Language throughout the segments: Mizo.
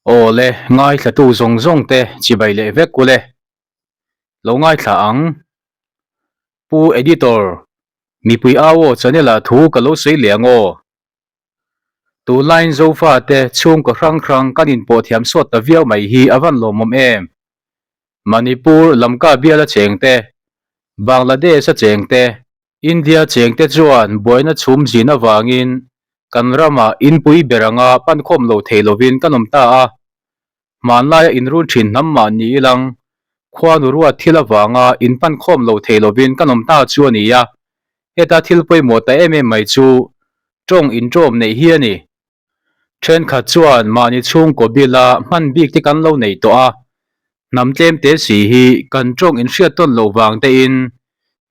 Awle, ngaithlatu zawng zawng te chibai leh vek ule. Lo ngaithla ang. Pu Editor, mipui au aw channel ah thu ka lo sawi leh ang aw. Tunlaiin Zofa te chhungkaw hrang hrang kan inpawh thiam sawt ta viau mai hi a van lawmawm em. Manipur, Lamka biala cheng te, Bangladesh a cheng te, India chengte chuan buaina chhum zin avangin kan ramah inpui ber anga pankhawm lo thei lovin kan awm ta a. Hmanlaia inrun thin hnam mah ni ilang, khuanu ruat thil avanga inpankhawm lo thei lovin kan awm ta chu a ni a. Heta thil pawimawh ta em em mai chu tawng inṭawm neih hi a ni. Thenkhat chuan mahni chhungkaw bila hman bik te kan lo nei tawh a, hnam tlem te si hi kan tawng inhriat tawn loh vang tein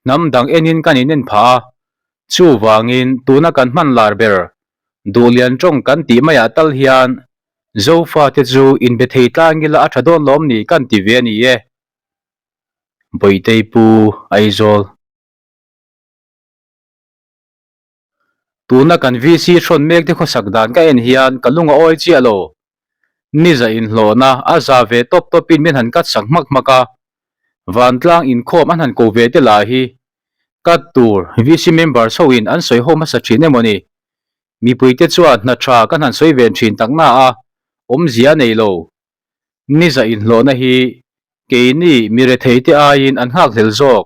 hnam dang enin kan inen phah a, chuvangin tuna kan hman lar ber Duhlian tawng kan tih maiah tal hian Zofa te chu inbe thei tlang ila a tha dawn lawm ni kan ti ve a ni e. Bawitei Pu Aizawl. Tuna kan VC hrawn mek te khawsak dan ka en hian ka lung a awi chiah lo. Niza inhlawhna a za ve tawp tawpin min han cut sak hmak hmak a, vantlang inkhawm an han ko ve te lah hi cut tur VC members ho in an sawi ho hmasa thin emaw ni. Mipuite chuan hna tha kan han sawi ven thin tak na a, awmzia a nei lo. Niza inhlawhna hi keini mi rethei te aiin an nghakhlel zawk.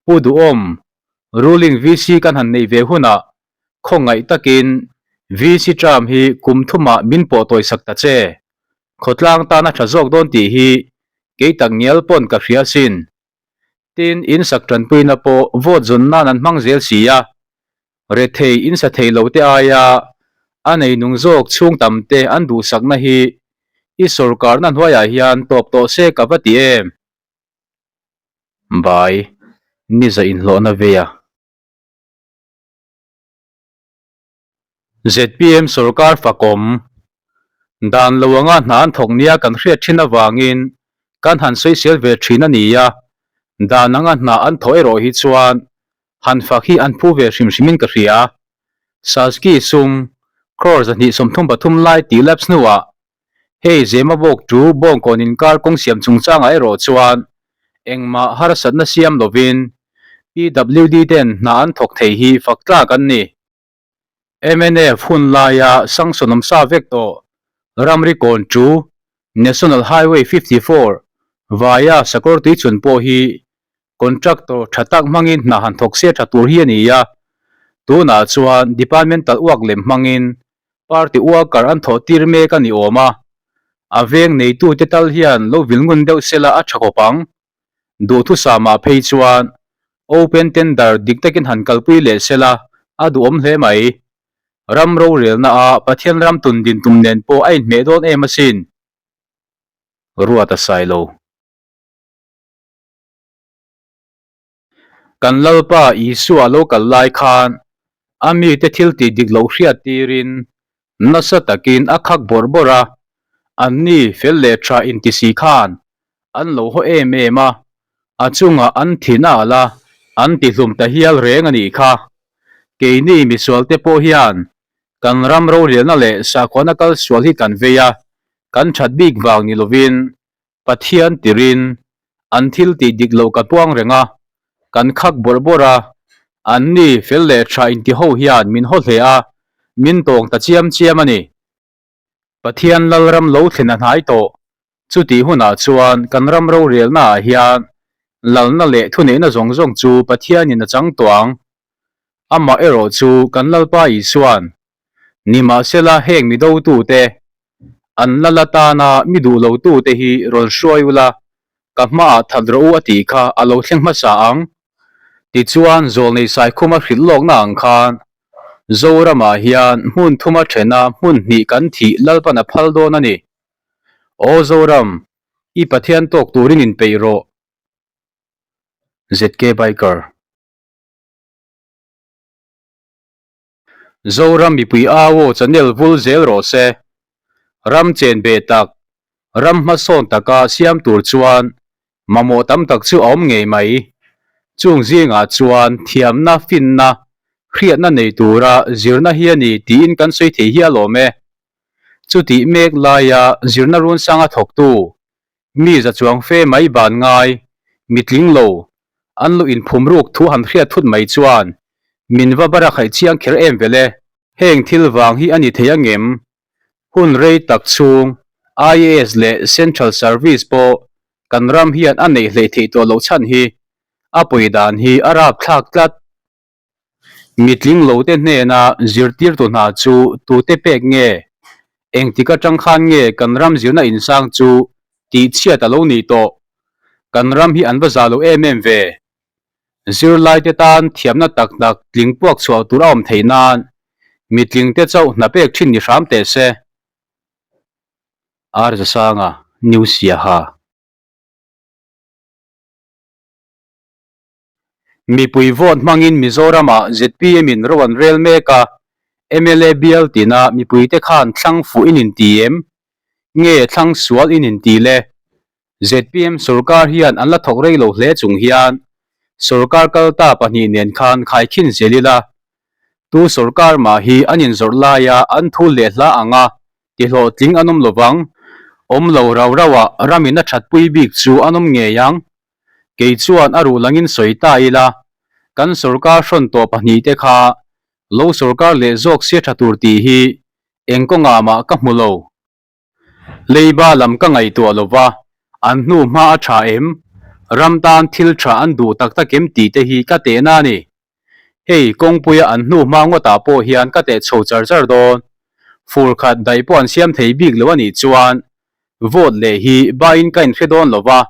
Pu Duhawm, Ruling VC kan han neih ve hunah khawngaih takin VC term hi kum thumah min pawh tawisak ta che. Khawtlang tan a tha zawk dawn tih hi kei tak ngial pawn ka hria sin. Tin, in sak tanpuina pawh vote zawn nan an hmang zel si a. Rethei in sa thei lo te aia a nei nung zawk chhung tam te an duhsakna hi i sawrkarna hnuaiah hian tawp tawh se ka va ti em? Bai, niza inhlawhna vei a. Zpm sorkar fakawm, dan lo anga hna an thawk nia kan hriat thin avangin kan han sawisel ve thin a ni a, dan anga hna an thawh erawh hi chuan han fak hi an phu ve hrim hrimin ka hria. Sasky sum, crore 233 lai tih lapse hnuah Hei Zema bawk chu Bawngkawn inkar kawng siam chungchangah erawh chuan engmah harsatna siam lovin PWD ten hna an thawk thei hi fak tlak an ni. Mnf hun laia sanction awm sa vek tawh ramri kawn chu National Highway 54 vaia sakawr tuichhun pawh hi contractor tha tak hmangin hna han thawk se tha tur hi a ni a, tunah chuan departmental uak lem hmangin Party worker an thawh tir mek a ni awm a, a veng neitute tal hian lo vil ngun deuh sela a tha khawp ang. Duhthusam ah phei chuan open tender dik takin han kalpui leh sela a duhawm hle mai. Ram rorelna a Pathian ram tun din tum nen pawh a inhmeh dawn em asin. Ruat a sai lo. Kan Lalpa Isua lo kal lai khan a mite thil tih dik loh hriat tirin nasa takin a khak bawrh bawrh a, anni fel leh tha inti si khan an lo haw em em a, a chungah an thin a alh a, an ti hlum ta hial reng a nih kha. Keini misualte pawh hian kan ram rorelna leh sakhuana kal sual hi kan vei a, kan that bik vang ni lovin Pathian tirin an thil tih dik loh ka puang reng a, kan khak bawrh bawrh a, an ni fel leh tha inti ho hian min haw hle a, min tawng ta chiam chiam a ni. Pathian Lalram lo thlen a hnai tawh, chutih hunah chuan kan ram rorelna ah hian lalna leh thuneihna zawng zawng chu Pathianin a chang tawh ang. Amah erawh chu kan Lalpa Isuan Nimahsela heng mi dotute, an la la tana mi duh lotute hi rawn hruai ula, ka hmaah that rawh u a tih kha a lo thleng hmasa ang. Tichuan Zawlnei Saikhuma hrilh lawkna ang khan Zoramah hian hmun thuma thena hmun hnih kan thih Lalpan a phal dawn a ni. Aw Zoram, i Pathian tawk turin inpeih rawh. ZK Biker. Zoram mipui au channel vul zel rawh se. Ram chen be tak, ram hmasawn taka siam tur chuan mamawh tam tak chu a awm ngei mai. Chung zingah chuan thiamna, finna, hriatna nei tura zirna hi a ni tiin kan sawi thei hial awm e. Chutih mek laia zirna runsanga thawktu, mi za chuang fe mai ban ngai, mitling lo, an lu inphum ruk thu han hriat thut mai chuan min va bar a khaih chiang kher em vel e. Heng thil vang hi a ni thei angem? Hun rei tak chhung IAS leh Central Service pawh kan ram hian a neih hleih theih tawh loh chhan hi a pawi dan hi a rapthlak tlat. Mitling lote hnena zirtirtu hna chu tute pek nge? Engtik atang khan nge kan ram zirna insang chu tihchhiat a lo nih tawh? Kan ram hi an va za lo em em ve. Zirlaite tan thiamna tak tak tling puak chhuah tur a awm theih nan mitlingte chauh hna pek thin ni hram teh se. Arzasanga, New Siaha. Mipui vote hmangin Mizoramah zpm in ro an rel mek a, mla bial tina mipuite khan thlang fuh in inti em? Nge thlang sual in inti le? Zpm sorkar hian an la thawk rei lo hle chung hian sorkar kalta pahnih nen khan khaikhin zel ila, tu sorkar mah hi an inzawrh laia an thu leh hla ang a, tihlawhtling an awm lovang. Awm lo rau rauah ramin a thatpui bik chu an awm ngei ang. Kei chuan a ruh langin sawi ta ila, kan sorkar hrawn tawh pahnihte kha lo sorkar leh zawk sia tha tur tih hi eng kawngah mah ka hmu lo. Leiba lam ka ngaihtuah lo va, an hnu hma a tha em? Ram tan thil tha an duh tak tak em tih te hi ka tehna a ni. Hei kawngpuia an hnu hma ngawtah pawh hian ka teh chho char char dawn. Fur khat daih pawh an siam thei bik lo a nih chuan vote leh hi bain ka inhre dawn lo va,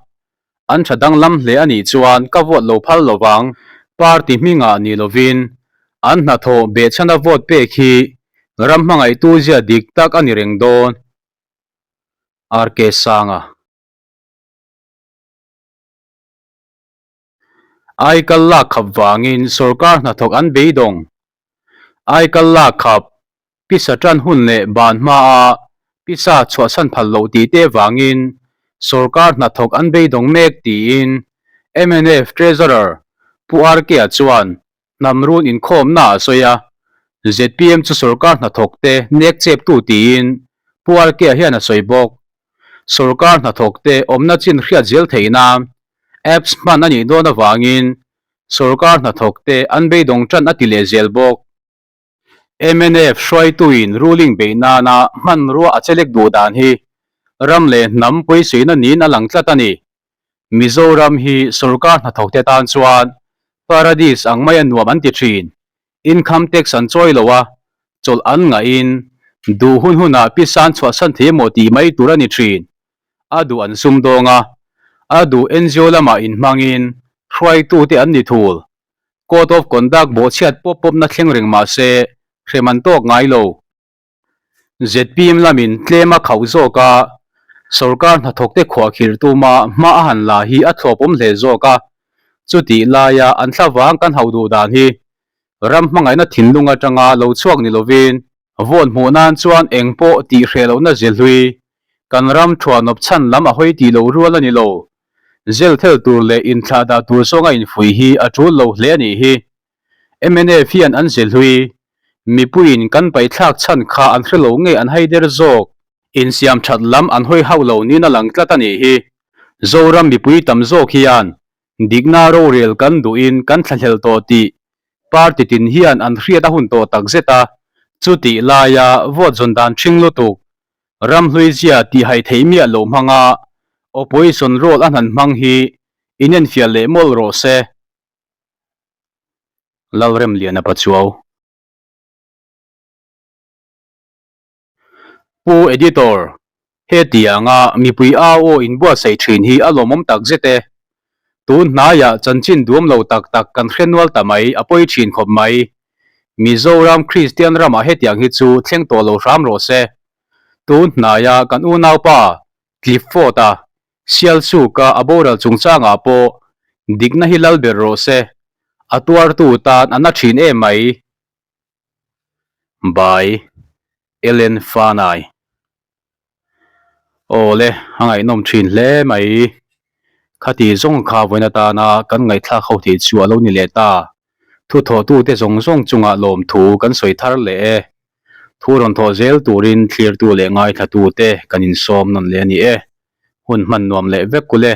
An tha danglam hle a nih chuan ka vote lo phal lo vang. Party hmingah ni lovin an hnathawh behchhana vote pek hi ram hmangaihtu zia dik tak a ni reng dawn. RK Sanga. Aikal lak khap vangin sorkar hnathawk an beidawng. Aikal lak khap Pisa tan hun leh ban hmaa pisa chhuahsan phal loh tih te vangin sorkar hnathawk an beidawng mek tiin mnf Treasurer Pu RK-a chuan hnam run inkhawmna a sawi a, zpm chu sorkar hnathawk te nek cheptu tiin Pu RK-a hian a sawi bawk. Sorkar hnathawk te awmna chin hriat zel theih nan apps hman a nih dawn avangin sorkar hnathawk te an beidawng tan a ti leh zel bawk. Mnf hruaituin ruling beih nana hmanrua a chelek duh dan hi ram leh hnam pawisaina niin a lang tlat a ni. Mizoram hi sorkar hnathawkte tan chuan paradis ang maia nuam an ti thin. Income tax an chawi lo a, chawlh an ngahin duh hun hunah pisan chhuahsan thei emaw tih mai tur a ni thin. A duh an sumdawng a, a duh NGO lamah inhmangin hruaitute an ni thul. Code of Conduct bawhchhiat pawp pawpna thleng reng mah se hrem an tawk ngai lo. Zpm lamin tlem a khauh zawk a, sorkar hnathawkte khuahkhirh tuma hma a han la hi a thlawpawm hle zawk a, chutih laia an thlavang kan hauh duh dan hi ram hmangaihna thinlung atanga lo chhuak ni lovin vote hmuh nan chuan eng pawh tih hreh lohna zihlui kan ram thuanawp chhan lam a hawi tih loh rual a ni lo. Zel thel tur leh inthlah dah tur zawnga infuih hi a tul lo hle a nih hi. Mnf hian an zihlui mipuiin kan paihthlak chhan kha an hre lo nge an haider zawk. Insiam that lam an hawi hauh lo niin a lang tlat a nih hi. Zoram mipui tam zawk hian dikna rorel kan duhin kan thlahlel tawh tih party tin hian an hriat a hun tawh takzet a, chutih laia vote zawn dan ṭhing lutuk Ramhlui zia tih hai theih miah loh hmanga opposition role a hnan hmang hi inenfiah leh mawlh rawh se. Lalremliana Pachuau. Pu Editor, hetianga mipui au aw inbuatsaih thin hi a lawmawm tak zet e. Tun hnaiah chanchin duam lo tak tak kan hre nual ta mai, a pawi thin khawp mai. Mizoram Kristian ramah hetiang hi chu thleng tawh lo hram rawh se. Tun hnaia kan unaupa Clifford-a Sialsuka a boral chungchangah pawh dikna hi lal ber rawh se. A tuartu tan a na thin em mai. By Ellen Fanai. Aw le, a ngaihnawm thin hle mai. Khati zawng kha vawiin atana kan ngaihthlak ho tih chu a lo ni leh ta. Thuthawhtute zawng zawng chungah lawmthu kan sawi thar leh e. Thu rawn thawh zel turin thlirtu leh ngaithlatute kan insawm nawn leh a ni e. Hun hman nuam leh vek kul e.